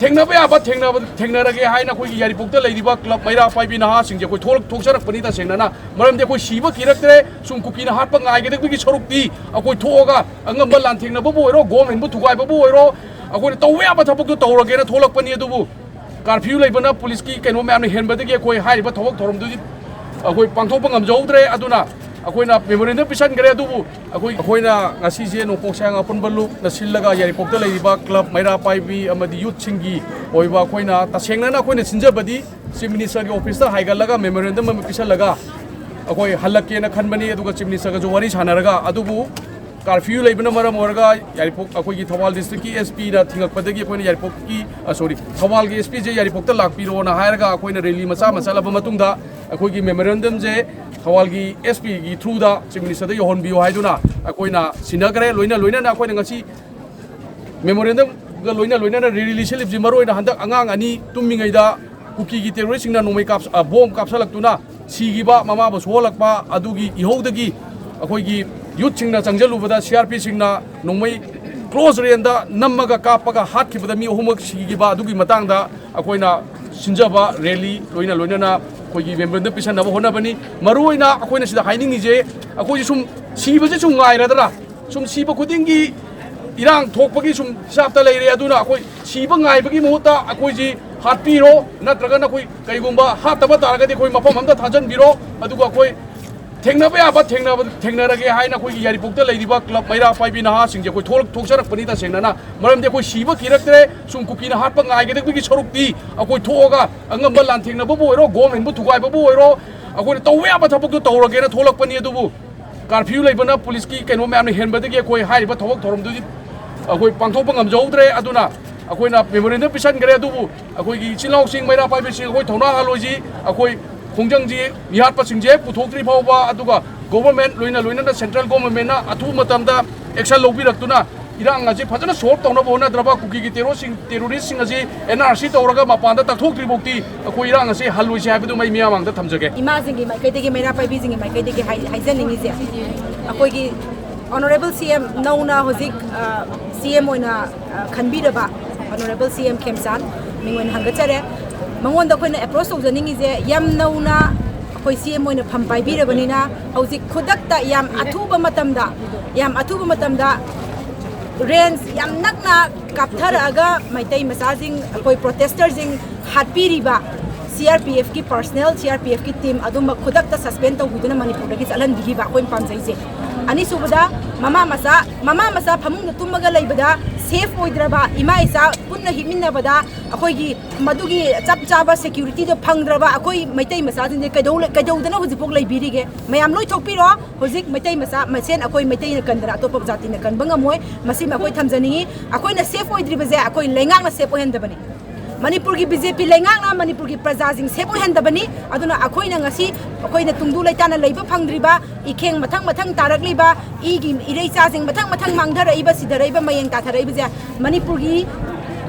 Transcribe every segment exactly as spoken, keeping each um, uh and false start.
ꯊꯦꯡꯅꯕ ꯌꯥꯕ ꯊꯦꯡꯅꯕ ꯊꯦꯡꯅꯔꯒꯦ ꯍꯥꯏꯅ ꯑꯩꯈꯣꯏꯒꯤ ꯌꯥꯏꯔꯤꯄꯣꯛꯇ ꯂꯩꯔꯤꯕ ꯀ꯭ꯂꯕ ꯃꯩꯔꯥ ꯄꯥꯏꯕꯤ ꯅꯍꯥꯁꯤꯡꯁꯦ ꯑꯩꯈꯣꯏ ꯊꯣꯛꯂꯛ ꯊꯣꯛꯆꯔꯛꯄꯅꯤ꯫ ꯇꯁꯦꯡꯅꯅ ꯃꯔꯝꯗꯤ ꯑꯩꯈꯣꯏ ꯁꯤꯕ ꯀꯤꯔꯛꯇ꯭ꯔꯦ꯫ ꯁꯨꯝ ꯀꯨꯀꯤꯅ ꯍꯥꯠꯄ ꯉꯥꯏꯒꯗꯕꯒꯤ ꯁꯔꯨꯛꯇꯤ ꯑꯩꯈꯣꯏ ꯊꯣꯛꯑꯒ ꯑꯉꯝꯕ ꯂꯥꯟꯊꯦꯡꯅꯕꯕꯨ ꯑꯣꯏꯔꯣ, ꯒꯣꯔꯃꯦꯟꯕꯨ ꯊꯨꯒꯥꯏꯕꯕꯨ ꯑꯣꯏꯔꯣ, ꯑꯩꯈꯣꯏꯅ ꯇꯧꯕ ꯌꯥꯕ ꯊꯕꯛꯇꯣ ꯇꯧꯔꯒꯦꯅ ꯊꯣꯛꯂꯛꯄꯅꯤ꯫ ꯑꯗꯨꯕꯨ ꯀꯥꯔꯐ꯭ꯌꯨ ꯂꯩꯕꯅ, ꯄꯨꯂꯤꯁꯀꯤ ꯀꯩꯅꯣ ꯃꯌꯥꯝꯅ ꯍꯦꯟꯕꯗꯒꯤ ꯑꯩꯈꯣꯏ ꯍꯥꯏꯔꯤꯕ ꯊꯕꯛ ꯊꯧꯔꯝꯗꯨꯗꯤ ꯑꯩꯈꯣꯏ ꯄꯥꯡꯊꯣꯛꯄ ꯉꯝꯖꯍꯧꯗ꯭ꯔꯦ꯫ ꯑꯗꯨꯅ ꯑꯩꯈꯣꯏꯅ ꯃꯦꯃꯣꯔꯦꯟꯗꯝ ꯄꯤꯁꯟꯈ꯭ꯔꯦ꯫ ꯑꯗꯨꯕꯨ ꯑꯩꯈꯣꯏ ꯑꯩꯈꯣꯏꯅ ꯉꯁꯤꯁꯦ ꯅꯣꯡꯄꯣꯛ ꯁꯌꯥꯡ ꯑꯄꯨꯟꯕ ꯂꯨꯞꯅ ꯁꯤꯜꯂꯒ ꯌꯥꯏꯔꯤꯄꯣꯛꯇ ꯂꯩꯔꯤꯕ ꯀ꯭ꯂꯕ ꯃꯩꯔꯥ ꯄꯥꯏꯕꯤ ꯑꯃꯗꯤ ꯌꯨꯠꯁꯤꯡꯒꯤ ꯑꯣꯏꯕ ꯑꯩꯈꯣꯏꯅ ꯇꯁꯦꯡꯅꯅ ꯑꯩꯈꯣꯏꯅ ꯁꯤꯟꯖꯕꯗꯤ ꯆꯤꯐ ꯃꯤꯅꯤꯁꯇꯔꯒꯤ ꯑꯣꯐꯤꯁꯇ ꯍꯥꯏꯒꯠꯂꯒ ꯃꯦꯃꯣꯔꯦꯟꯗꯝ ꯑꯃ ꯄꯤꯁꯜꯂꯒ ꯑꯩꯈꯣꯏ ꯍꯜꯂꯛꯀꯦꯅ ꯈꯟꯕꯅꯤ꯫ ꯑꯗꯨꯒ ꯆꯤꯐ ꯃꯤꯅꯤꯁꯇꯔꯒꯁꯨ ꯋꯥꯔꯤ ꯁꯥꯟꯅꯔꯒ, ꯑꯗꯨꯕꯨ ꯀꯥꯔꯐ꯭ꯌꯨ ꯂꯩꯕꯅ ꯃꯔꯝ ꯑꯣꯏꯔꯒ ꯌꯥꯏꯔꯤꯄꯣꯛ ꯑꯩꯈꯣꯏꯒꯤ ꯊꯧꯕꯥꯜ ꯗꯤꯁꯇ꯭ꯔꯤꯛꯀꯤ ꯑꯦꯁ ꯄꯤꯅ ꯊꯤꯡꯉꯛꯄꯗꯒꯤ ꯑꯩꯈꯣꯏꯅ ꯌꯥꯏꯔꯤꯄꯣꯛꯀꯤ, ꯑ, ꯁꯣꯔꯤ, ꯊꯧꯕꯥꯜꯒꯤ ꯑꯦꯁ ꯄꯤꯁꯦ ꯌꯥꯏꯔꯤꯄꯣꯛꯇ ꯂꯥꯛꯄꯤꯔꯣꯅ ꯍꯥꯏꯔꯒ ꯑꯩꯈꯣꯏꯅ ꯔꯦꯂꯤ ꯃꯆꯥ ꯑꯃ ꯆꯠꯂꯕ ꯃꯇꯨꯡꯗ ꯑꯩꯈꯣꯏꯒꯤ ꯃꯦꯃꯣꯔꯦꯟꯗꯝꯁꯦ ꯊꯧꯕꯥꯜꯒꯤ ꯑꯦꯁ ꯄꯤꯒꯤ ꯊ꯭ꯔꯨꯗ ꯆꯤꯐ ꯃꯤꯅꯤꯁꯇꯔꯗ ꯌꯧꯍꯟꯕꯤꯌꯨ ꯍꯥꯏꯗꯨꯅ ꯑꯩꯈꯣꯏꯅ ꯁꯤꯟꯅꯈ꯭ꯔꯦ꯫ ꯂꯣꯏꯅ ꯂꯣꯏꯅꯅ ꯑꯩꯈꯣꯏꯅ ꯉꯁꯤ ꯃꯦꯃꯣꯔꯦꯟꯗꯝꯒ ꯂꯣꯏꯅ ꯂꯣꯏꯅꯅ ꯔꯦꯂꯤ ꯁꯤꯜꯂꯤꯕꯁꯤ ꯃꯔꯨꯑꯣꯏꯅ ꯍꯟꯗꯛ ꯑꯉꯥꯡ ꯑꯅꯤ ꯇꯨꯝꯃꯤꯉꯩꯗ ꯀꯨꯀꯤꯒꯤ ꯇꯦꯔꯣꯔꯤꯁꯁꯤꯡꯅ ꯅꯣꯡꯃꯩ ꯀꯥꯞ-, ꯑ, ꯕꯣꯝ ꯀꯥꯞꯁꯜꯂꯛꯇꯨꯅ ꯁꯤꯈꯤꯕ, ꯃꯃꯥꯕꯨ ꯁꯣꯛꯍꯜꯂꯛꯄ, ꯑꯗꯨꯒꯤ ꯏꯍꯧꯗꯒꯤ ꯑꯩꯈꯣꯏꯒꯤ ꯌꯨꯠꯁꯤꯡꯅ ꯆꯪꯁꯤꯜꯂꯨꯕꯗ ꯁꯤ ꯑꯥꯔ ꯄꯤꯁꯤꯡꯅ ꯅꯣꯡꯃꯩ ꯀ꯭ꯂꯣꯖ ꯔꯦꯟꯖꯇ ꯅꯝꯃꯒ ꯀꯥꯞꯄꯒ ꯍꯥꯠꯈꯤꯕꯗ ꯃꯤ ꯑꯍꯨꯝꯃꯛ ꯁꯤꯈꯤꯕ, ꯑꯗꯨꯒꯤ ꯃꯇꯥꯡꯗ ꯑꯩꯈꯣꯏꯅ ꯁꯤꯟꯖꯕ ꯔꯦꯂꯤ ꯂꯣꯏꯅ ꯂꯣꯏꯅꯅ ꯑꯩꯈꯣꯏꯒꯤ ꯃꯦꯃꯣꯔꯦꯟꯗꯝ ꯄꯤꯁꯟꯅꯕ ꯍꯣꯠꯅꯕꯅꯤ꯫ ꯃꯔꯨꯑꯣꯏꯅ ꯑꯩꯈꯣꯏꯅ ꯁꯤꯗ ꯍꯥꯏꯅꯤꯡꯉꯤꯁꯦ, ꯑꯩꯈꯣꯏꯁꯦ ꯁꯨꯝ ꯁꯤꯕꯁꯦ ꯁꯨꯝ ꯉꯥꯏꯔꯗ꯭ꯔꯥ? ꯁꯨꯝ ꯁꯤꯕ ꯈꯨꯗꯤꯡꯒꯤ ꯏꯔꯥꯡ ꯊꯣꯛꯄꯒꯤ ꯁꯨꯝ ꯍꯤꯁꯥꯞꯇ ꯂꯩꯔꯦ꯫ ꯑꯗꯨꯅ ꯑꯩꯈꯣꯏ ꯁꯤꯕ ꯉꯥꯏꯕꯒꯤ ꯃꯍꯨꯠꯇ ꯑꯩꯈꯣꯏꯁꯤ ꯍꯥꯠꯄꯤꯔꯣ, ꯅꯠꯇ꯭ꯔꯒꯅ ꯑꯩꯈꯣꯏ ꯀꯩꯒꯨꯝꯕ ꯍꯥꯠꯇꯕ ꯇꯥꯔꯒꯗꯤ ꯑꯩꯈꯣꯏ ꯃꯐꯝ ꯑꯃꯗ ꯊꯥꯖꯤꯟꯕꯤꯔꯣ, ꯑꯗꯨꯒ ꯑꯩꯈꯣꯏ ꯊꯦꯡꯅꯕ ꯌꯥꯕ ꯊꯦꯡꯅꯕ, ꯊꯦꯡꯅꯔꯒꯦ ꯍꯥꯏꯅ ꯑꯩꯈꯣꯏꯒꯤ ꯌꯥꯏꯔꯤꯄꯣꯛꯇ ꯂꯩꯔꯤꯕ ꯀ꯭ꯂꯕ ꯃꯩꯔꯥ ꯄꯥꯏꯕꯤ ꯅꯍꯥꯁꯤꯡꯁꯦ ꯑꯩꯈꯣꯏ ꯊꯣꯛꯂꯛ-, ꯊꯣꯛꯆꯔꯛꯄꯅꯤ꯫ ꯇꯁꯦꯡꯅꯅ ꯃꯔꯝꯗꯤ ꯑꯩꯈꯣꯏ ꯁꯤꯕ ꯀꯤꯔꯛꯇ꯭ꯔꯦ꯫ ꯁꯨꯝ ꯀꯨꯀꯤꯅ ꯍꯥꯠꯄ ꯉꯥꯏꯒꯗꯕꯒꯤ ꯁꯔꯨꯛꯇꯤ ꯑꯩꯈꯣꯏ ꯊꯣꯛꯑꯒ ꯑꯉꯝꯕ ꯂꯥꯟꯊꯦꯡꯅꯕꯕꯨ ꯑꯣꯏꯔꯣ, ꯒꯣꯔꯃꯦꯟꯕꯨ ꯊꯨꯒꯥꯏꯕꯕꯨ ꯑꯣꯏꯔꯣ, ꯑꯩꯈꯣꯏꯅ ꯇꯧꯕ ꯌꯥꯕ ꯊꯕꯛꯇꯣ ꯇꯧꯔꯒꯦꯅ ꯊꯣꯛꯂꯛꯄꯅꯤ꯫ ꯑꯗꯨꯕꯨ ꯀꯥꯔꯐ꯭ꯌꯨ ꯂꯩꯕꯅ, ꯄꯨꯂꯤꯁꯀꯤ ꯀꯩꯅꯣ ꯃꯌꯥꯝꯅ ꯍꯦꯟꯕꯗꯒꯤ ꯑꯩꯈꯣꯏ ꯍꯥꯏꯔꯤꯕ ꯊꯕꯛ ꯊꯧꯔꯝꯗꯨꯗꯤ ꯑꯩꯈꯣꯏ ꯄꯥꯡꯊꯣꯛꯄ ꯉꯝꯖꯍꯧꯗ꯭ꯔꯦ꯫ ꯑꯗꯨꯅ ꯑꯩꯈꯣꯏꯅ ꯃꯦꯃꯣꯔꯦꯟꯗꯝ ꯄꯤꯁꯟꯈ꯭ꯔꯦ꯫ ꯑꯗꯨꯕꯨ ꯑꯩꯈꯣꯏꯒꯤ ꯏꯆꯤꯜ ꯏꯅꯥꯎꯁꯤꯡ, ꯃꯩꯔꯥ ꯄꯥꯏꯕꯤꯁꯤꯡ, ꯑꯩꯈꯣꯏ ꯊꯧꯅꯥ ꯍꯥꯜꯂꯣꯏꯁꯤ꯫ ꯑꯩꯈꯣꯏ ꯈꯣꯡꯖꯪꯁꯤ ꯃꯤꯍꯥꯠꯄꯁꯤꯡꯁꯦ ꯄꯨꯊꯣꯛꯇ꯭ꯔꯤ ꯐꯥꯎꯕ, ꯑꯗꯨꯒ ꯒꯣꯚꯔꯟꯃꯦꯟꯠ ꯂꯣꯏꯅ ꯂꯣꯏꯅꯅ ꯁꯦꯟꯇ꯭ꯔꯦꯜ ꯒꯣꯚꯔꯟꯃꯦꯟꯠꯅ ꯑꯊꯨꯕ ꯃꯇꯝꯗ ꯑꯦꯛꯁꯟ ꯂꯧꯕꯤꯔꯛꯇꯨꯅ ꯏꯔꯥꯡ ꯑꯁꯤ ꯐꯖꯅ ꯁꯣꯜꯕ ꯇꯧꯅꯕ ꯍꯣꯠꯅꯗ꯭ꯔꯕ ꯀꯨꯀꯤꯒꯤ ꯇꯦꯔꯣꯔꯁꯤꯡ, ꯇꯦꯔꯣꯔꯤꯁꯁꯤꯡ ꯑꯁꯤ ꯑꯦꯟ ꯑꯥꯔ ꯁꯤ ꯇꯧꯔꯒ ꯃꯄꯥꯟꯗ ꯇꯛꯊꯣꯛꯇ꯭ꯔꯤ ꯐꯥꯎꯗꯤ ꯑꯩꯈꯣꯏ ꯏꯔꯥꯡ ꯑꯁꯤ ꯍꯜꯂꯣꯏꯁꯤ ꯍꯥꯏꯕꯗꯨꯃ ꯑꯩ ꯃꯤꯌꯥꯝ ꯃꯥꯡꯗ ꯊꯝꯖꯒꯦ꯫ ꯏꯃꯥꯁꯤꯡꯒꯤ ꯃꯥꯏꯀꯩꯗꯒꯤ, ꯃꯩꯔꯥ ꯄꯥꯏꯕꯤꯁꯤꯡꯒꯤ ꯃꯥꯏꯀꯩꯗꯒꯤ ꯍꯥꯏ-, ꯍꯥꯏꯖꯅꯤꯡꯉꯤꯁꯦ, ꯑꯩꯈꯣꯏꯒꯤ ꯑꯣꯅꯔꯦꯕꯜ ꯁꯤ ꯑꯦꯝ ꯅꯧꯅ ꯍꯧꯖꯤꯛ, ꯑ, ꯁꯤ ꯑꯦꯝ ꯑꯣꯏꯅ, ꯑ, ꯈꯟꯕꯤꯔꯕ, ꯑ, Honorable C M ꯈꯦꯝꯆꯥꯟ ꯃꯤꯉꯣꯟꯗ ꯍꯪꯒꯠꯆꯔꯦ꯫ ꯃꯉꯣꯟꯗ ꯑꯩꯈꯣꯏꯅ ꯑꯦꯄ꯭ꯔꯣꯁ ꯇꯧꯖꯅꯤꯡꯉꯤꯁꯦ, ꯌꯥꯝ ꯅꯧꯅ ꯑꯩꯈꯣꯏ C M ꯑꯣꯏꯅ ꯐꯝ ꯄꯥꯏꯕꯤꯔꯕꯅꯤꯅ, ꯍꯧꯖꯤꯛ ꯈꯨꯗꯛꯇ, ꯌꯥꯝ ꯑꯊꯨꯕ ꯃꯇꯝꯗ, ꯌꯥꯝ ꯑꯊꯨꯕ ꯃꯇꯝꯗ ꯔꯦꯟꯖ ꯌꯥꯝ ꯅꯛꯅ ꯀꯥꯞꯊꯔꯛꯑꯒ ꯃꯩꯇꯩ ꯃꯆꯥꯁꯤꯡ, ꯑꯩꯈꯣꯏ ꯄ꯭ꯔꯣꯇꯦꯁꯇꯔꯁꯤꯡ ꯍꯥꯠꯄꯤꯔꯤꯕ C R P F ꯀꯤ personal, C R P F ꯀꯤ ꯇꯤꯝ ꯑꯗꯨꯝꯕ ꯈꯨꯗꯛꯇ ꯁꯁꯄꯦꯟ ꯇꯧꯕꯤꯗꯨꯅ ꯃꯅꯤꯄꯨꯔꯗꯒꯤ ꯆꯠꯍꯟꯕꯤꯈꯤꯕ ꯑꯩꯈꯣꯏꯅ ꯄꯥꯝꯖꯩꯁꯦ꯫ ꯑꯅꯤꯁꯨꯕꯗ, ꯃꯃꯥ ꯃꯆꯥ, ꯃꯃꯥ ꯃꯆꯥ ꯐꯃꯨꯡꯗ ꯇꯨꯝꯃꯒ ꯂꯩꯕꯗ ꯁꯦꯐ ꯑꯣꯏꯗ꯭ꯔꯕ, ꯏꯃꯥ ꯏꯆꯥ ꯄꯨꯟꯅ ꯍꯤꯞꯃꯤꯟꯅꯕꯗ ꯑꯩꯈꯣꯏꯒꯤ ꯃꯗꯨꯒꯤ ꯆꯞ ꯆꯥꯕ ꯁꯦꯀ꯭ꯌꯨꯔꯤꯇꯤꯗꯣ ꯐꯪꯗ꯭ꯔꯕ ꯑꯩꯈꯣꯏ ꯃꯩꯇꯩ ꯃꯆꯥꯁꯤꯡꯁꯦ ꯀꯩꯗꯧ-, ꯀꯩꯗꯧꯗꯅ ꯍꯧꯖꯤꯛꯐꯥꯎ ꯂꯩꯕꯤꯔꯤꯒꯦ? ꯃꯌꯥꯝ ꯂꯣꯏ ꯊꯣꯛꯄꯤꯔꯣ꯫ ꯍꯧꯖꯤꯛ ꯃꯩꯇꯩ ꯃꯆꯥ ꯃꯁꯦꯟ ꯑꯩꯈꯣꯏ ꯃꯩꯇꯩꯅ ꯀꯟꯗꯅ ꯑꯇꯣꯞꯄ ꯖꯥꯇꯤꯅ ꯀꯟꯕ ꯉꯝꯃꯣꯏ꯫ ꯃꯁꯤꯃ ꯑꯩꯈꯣꯏ ꯊꯝꯖꯅꯤꯡꯉꯤ꯫ ꯑꯩꯈꯣꯏꯅ ꯁꯦꯐ ꯑꯣꯏꯗ꯭ꯔꯤꯕꯁꯦ ꯑꯩꯈꯣꯏ ꯂꯩꯉꯥꯛꯅ ꯁꯦꯐ ꯑꯣꯏꯍꯟꯗꯕꯅꯤ꯫ ꯃꯅꯤꯄꯨꯔꯒꯤ B J P ꯂꯩꯉꯥꯛꯅ ꯃꯅꯤꯄꯨꯔꯒꯤ ꯄ꯭ꯔꯖꯥꯁꯤꯡ ꯁꯦꯐ ꯑꯣꯏꯍꯟꯗꯕꯅꯤ꯫ ꯑꯗꯨꯅ ꯑꯩꯈꯣꯏꯅ ꯉꯁꯤ, ꯑꯩꯈꯣꯏꯅ ꯇꯨꯡꯗꯨ ꯂꯩꯇꯥꯅ ꯂꯩꯕ ꯐꯪꯗ꯭ꯔꯤꯕ, ꯏꯈꯦꯡ ꯃꯊꯪ ꯃꯊꯪ ꯇꯥꯔꯛꯂꯤꯕ, ꯏꯒꯤ ꯏꯔꯩꯆꯥꯁꯤꯡ ꯃꯊꯪ ꯃꯊꯪ ꯃꯥꯡꯊꯔꯛꯏꯕ, ꯁꯤꯊꯔꯛꯏꯕ, ꯃꯌꯦꯡ ꯇꯥꯊꯔꯛꯏꯕꯁꯦ ꯃꯅꯤꯄꯨꯔꯒꯤ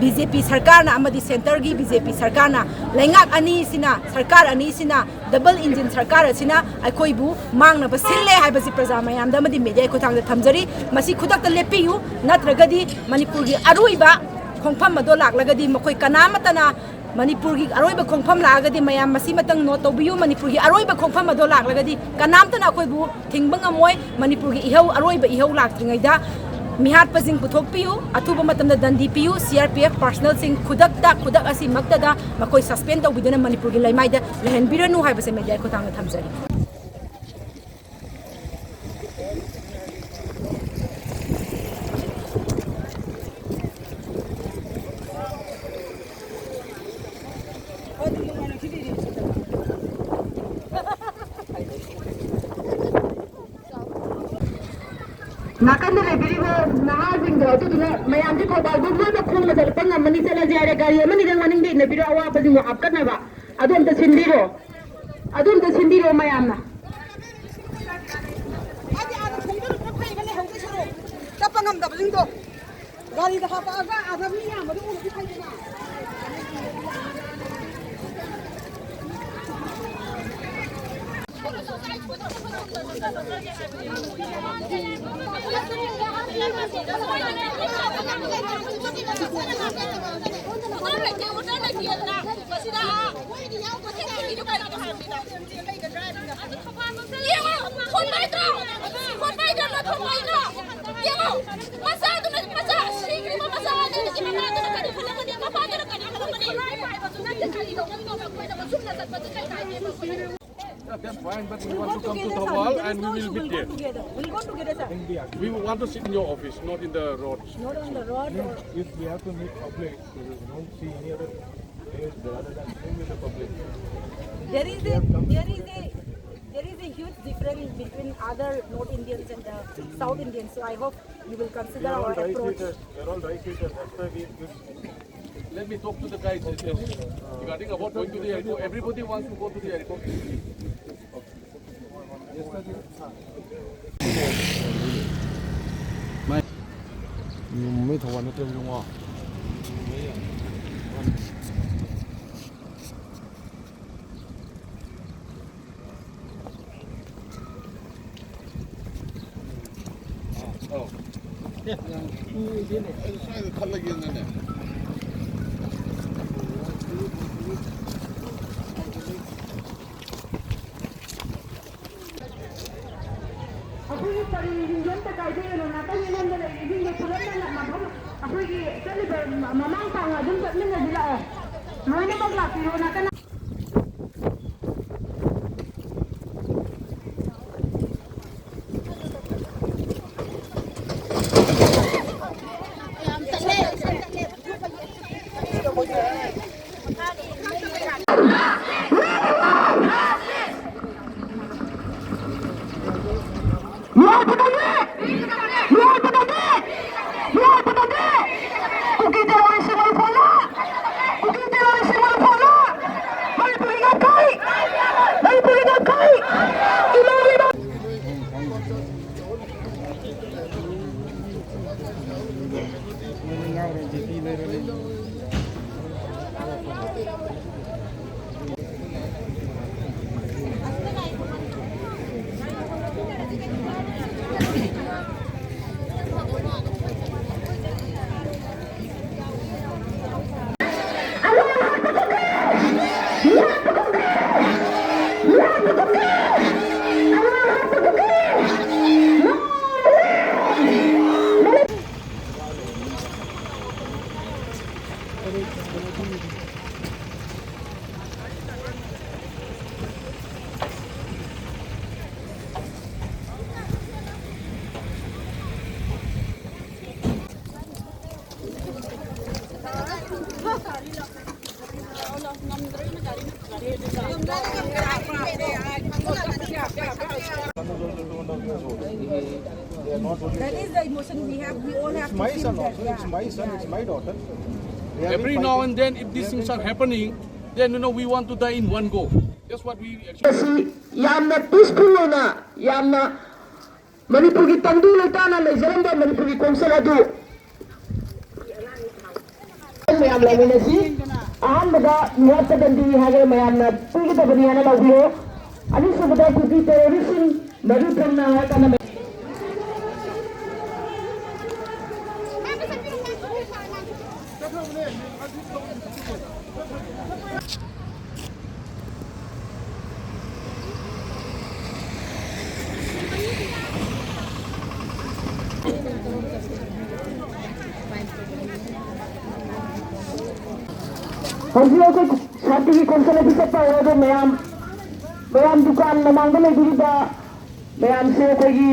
B J P ꯁꯔꯀꯥꯔꯅ ꯑꯃꯗꯤ ꯁꯦꯟꯇꯔꯒꯤ B J P ꯁꯔꯀꯥꯔꯅ, ꯂꯩꯉꯥꯛ ꯑꯅꯤꯁꯤꯅ, ꯁꯔꯀꯥꯔ ꯑꯅꯤꯁꯤꯅ, ꯗꯕꯜ ꯏꯟꯖꯤꯟ ꯁꯔꯀꯥꯔ ꯑꯁꯤꯅ ꯑꯩꯈꯣꯏꯕꯨ ꯃꯥꯡꯅꯕ ꯁꯤꯜꯂꯦ ꯍꯥꯏꯕꯁꯤ ꯄ꯭ꯔꯖꯥ ꯃꯌꯥꯝꯗ ꯑꯃꯗꯤ ꯃꯦꯗꯤꯌꯥꯒꯤ ꯈꯨꯠꯊꯥꯡꯗ ꯊꯝꯖꯔꯤ꯫ ꯃꯁꯤ ꯈꯨꯗꯛꯇ ꯂꯦꯞꯄꯤꯌꯨ, ꯅꯠꯇ꯭ꯔꯒꯗꯤ ꯃꯅꯤꯄꯨꯔꯒꯤ ꯑꯔꯣꯏꯕ ꯈꯣꯡꯐꯝ ꯑꯗꯣ ꯂꯥꯛꯂꯒꯗꯤ ꯃꯈꯣꯏ ꯀꯅꯥꯃꯠꯇꯅ, ꯃꯅꯤꯄꯨꯔꯒꯤ ꯑꯔꯣꯏꯕ ꯈꯣꯡꯐꯝ ꯂꯥꯛꯑꯒꯗꯤ ꯃꯌꯥꯝ ꯃꯁꯤꯃꯇꯪ ꯅꯣꯠ ꯇꯧꯕꯤꯌꯨ, ꯃꯅꯤꯄꯨꯔꯒꯤ ꯑꯔꯣꯏꯕ ꯈꯣꯡꯐꯝ ꯑꯗꯣ ꯂꯥꯛꯂꯒꯗꯤ ꯀꯅꯥꯝꯇꯅ ꯑꯩꯈꯣꯏꯕꯨ ꯊꯤꯡꯕ ꯉꯝꯃꯣꯏ꯫ ꯃꯅꯤꯄꯨꯔꯒꯤ ꯏꯍꯧ, ꯑꯔꯣꯏꯕ ꯏꯍꯧ ꯂꯥꯛꯇ꯭ꯔꯤꯉꯩꯗ ꯃꯤꯍꯥꯠꯄꯁꯤꯡ ꯄꯨꯊꯣꯛꯄꯤꯌꯨ, ꯑꯊꯨꯕ ꯃꯇꯝꯗ ꯗꯟꯗꯤ ꯄꯤꯌꯨ, C R P F ꯄꯥꯔꯁꯅꯦꯜꯁꯤꯡ ꯈꯨꯗꯛꯇ, ꯈꯨꯗꯛ ꯑꯁꯤꯃꯛꯇꯗ ꯃꯈꯣꯏ ꯁꯁꯄꯦꯟ ꯇꯧꯕꯤꯗꯨꯅ ꯃꯅꯤꯄꯨꯔꯒꯤ ꯂꯩꯃꯥꯏꯗ ꯂꯩꯍꯟꯕꯤꯔꯅꯨ ꯍꯥꯏꯕꯁꯦ ꯃꯦꯗꯤꯌꯥꯒꯤ ꯈꯨꯠꯊꯥꯡꯗ ꯊꯝꯖꯔꯤ꯫ ꯅꯥꯀꯟꯗ ꯂꯩꯕꯤꯔꯤꯕ ꯅꯍꯥꯁꯤꯡꯗꯣ, ꯑꯗꯨꯗꯨꯅ ꯃꯌꯥꯝꯁꯦ ꯊꯧꯕꯥꯜꯗ ꯂꯣꯏꯅ ꯈꯣꯡꯅ ꯆꯠꯄ ꯉꯝꯃꯅꯤ, ꯆꯠꯂꯁꯦ ꯍꯥꯏꯔꯦ꯫ ꯒꯥꯔꯤ ꯑꯃꯅꯤꯗꯪ ꯃꯅꯤꯡꯗ ꯏꯟꯅꯕꯤꯔꯣ, ꯑꯋꯥꯕꯁꯤꯡꯗꯣ ꯍꯥꯞꯀꯠꯅꯕ꯫ ꯑꯗꯨ ꯑꯝꯇ ꯁꯤꯟꯕꯤꯔꯣ, ꯑꯗꯨ ꯑꯝꯇ ꯁꯤꯟꯕꯤꯔꯣ ꯃꯌꯥꯝꯅ꯫ ꯍꯥꯏꯗꯤ ꯑꯥꯗ ꯈꯣꯡꯖꯔꯛꯄꯅ ꯐꯩꯕ, ꯂꯩꯍꯧꯗꯣꯏ ꯁꯔꯨꯛ꯫ ꯆꯠꯄ ꯉꯝꯗꯕꯁꯤꯡꯗꯣ ꯒꯥꯔꯤꯗ ꯍꯥꯄꯛꯑꯒ ꯑꯥꯗ ꯃꯤ ꯌꯥꯝꯕꯗꯣ ꯎꯔꯗꯤ ꯐꯩꯗꯅ꯫ ꯌꯦꯡꯉꯣ, ꯊꯣꯡꯕ ꯍꯩꯇ꯭ꯔꯣ? ꯊꯣꯡꯕ ꯍꯩꯇ꯭ꯔꯣ? ꯊꯣꯡꯕ ꯍꯩꯇ꯭ꯔꯣ? ꯌꯦꯡꯉꯣ, ꯃꯆꯥꯗꯨꯅ, ꯃꯆꯥ, ꯁꯤꯈ꯭ꯔꯤꯕ ꯃꯆꯥ ꯑꯅꯤꯗꯨꯒꯤ ꯃꯃꯥꯗꯨꯅ ꯀꯔꯤ ꯈꯜꯂꯝꯒꯅꯤ? ꯃꯄꯥꯗꯨꯅ ꯀꯔꯤ ꯈꯜꯂꯝꯒꯅꯤ? ꯈꯨꯠꯂꯥꯏ ꯄꯥꯏꯕꯁꯨ ꯅꯠꯇꯦ, ꯀꯔꯤ ꯇꯧꯕꯅꯣ? ꯑꯩꯈꯣꯏꯅ ꯃꯆꯨꯝꯅ ꯆꯠꯄꯗꯨ ꯀꯩ ꯀꯥꯏꯒꯦꯕ? Yeah, that's fine, but we want to come to the wall and we will meet there. We'll go together, sir. We want to sit in your office, not in the road. Not on the road or... If we have to meet public, we won't see any other place rather than being with the public. There is a, there is a, there is a huge difference between other North Indians and the South Indians. So I hope you will consider our approach. We are all rice eaters. That's why we... Let me talk to the guys. Regarding about going to the airport, everybody wants to go to the airport. ꯃꯩ ꯊꯧꯕꯥꯜ ꯅꯠꯇ꯭ꯔꯦ ꯏꯕꯨꯡꯉꯣ꯫ ꯑꯩ ꯁ꯭ꯋꯥꯏꯗ ꯊꯠꯂꯒꯦꯅꯅꯦ꯫ ꯑꯩꯈꯣꯏꯒꯤ ꯄꯔꯦꯡꯁꯤꯡꯁꯦ ꯑꯝꯇ ꯀꯥꯏꯕꯤꯔꯨꯅꯨ, ꯅꯥꯀꯟ ꯑꯅꯣꯝꯗ ꯂꯩꯔꯤꯁꯤꯡꯗꯣ ꯄꯨꯂꯞꯅ ꯃꯐꯝ ꯑꯩꯈꯣꯏꯒꯤ ꯆꯠꯂꯤꯕ ꯃꯃꯥꯡ ꯇꯥꯡꯅ ꯑꯗꯨꯝ ꯆꯠꯃꯤꯟꯅꯁꯤ ꯂꯥꯛꯑꯣ, ꯂꯣꯏꯅꯃꯛ ꯂꯥꯛꯄꯤꯔꯣ ꯅꯥꯀꯟ꯫ That is the emotion we have. We all have to feel that. Yeah. It's my son also. It's my son. It's my daughter. They are being fighting. Every now and then, if these things are happening, then, you know, we want to die in one go. That's what we actually ꯑꯁꯤ ꯌꯥꯝꯅ peaceful ꯑꯣꯏꯅ, ꯌꯥꯝꯅ ꯃꯅꯤꯄꯨꯔꯒꯤ ꯇꯪꯗꯨ ꯂꯩꯇꯥꯅ ꯂꯩꯖꯔꯝꯕ ꯃꯅꯤꯄꯨꯔꯒꯤ ꯈꯣꯡꯆꯠ ꯑꯗꯨ ꯃꯌꯥꯝ ꯂꯧꯃꯤꯟꯅꯁꯤ꯫ ꯑꯍꯥꯟꯕꯗ ꯃꯤꯍꯥꯠ ꯆꯗꯟꯗꯤ ꯍꯥꯏꯔꯒ ꯃꯌꯥꯝꯅ ꯄꯤꯒꯗꯕꯅꯤ ꯍꯥꯏꯅ ꯂꯧꯕꯤꯌꯨ꯫ ꯑꯅꯤꯁꯨꯕꯗ ꯀꯨꯀꯤ terroristꯁꯤꯡ ꯃꯔꯨ ꯊꯝꯅ ꯍꯥꯏꯔꯀꯥꯟꯗ ꯍꯧꯖꯤꯛ ꯑꯩꯈꯣꯏ ꯁꯥꯟꯇꯤꯒꯤ ꯈꯣꯡꯆꯠ ꯑꯗꯨ ꯆꯠꯄ ꯍꯧꯔꯦ꯫ ꯑꯗꯣ ꯃꯌꯥꯝ, ꯃꯌꯥꯝ ꯗꯨꯀꯥꯟ ꯃꯃꯥꯡꯗ ꯂꯩꯕꯤꯔꯤꯕ ꯃꯌꯥꯝꯁꯦ ꯑꯩꯈꯣꯏꯒꯤ